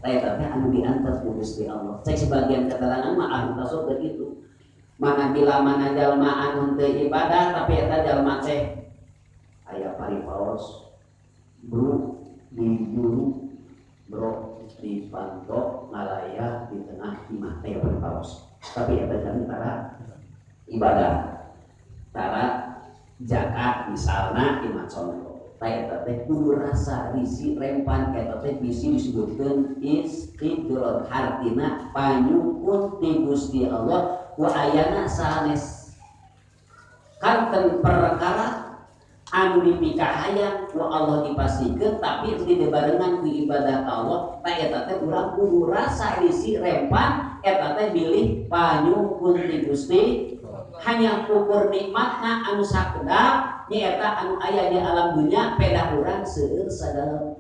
Tah, eta teh anu diantep ku Gusti Allah. Cek sebagian keterangan mah ahli tasawuf begitu. Mana bila mana jalma anu teu ibadah, tapi eta jalma teh aya paripaos, bro di juru, bro di panto, ngalayah di tengah imah, teh paripaos, tapi eta jalmi tara ibadah, tara zakat misalna, imah contoh. Tah, eta teh kudu rasa risi rempan. Eta teh bisi disebutkeun istidraj, hartina panyuhun ti Gusti Allah ku ayana sanes kanten perkara anu dipikahayang ku Allah dipasikeun, tapi teu dibarengan ku ibadah ka Allah. Tah, eta teh urang kudu rasa risi rempan. Eta teh bilih panyuhun ti Gusti, hanya ukur nikmatna anu sakedap, nyaeta anu aya di alam dunia, pedah urang seueur sagala.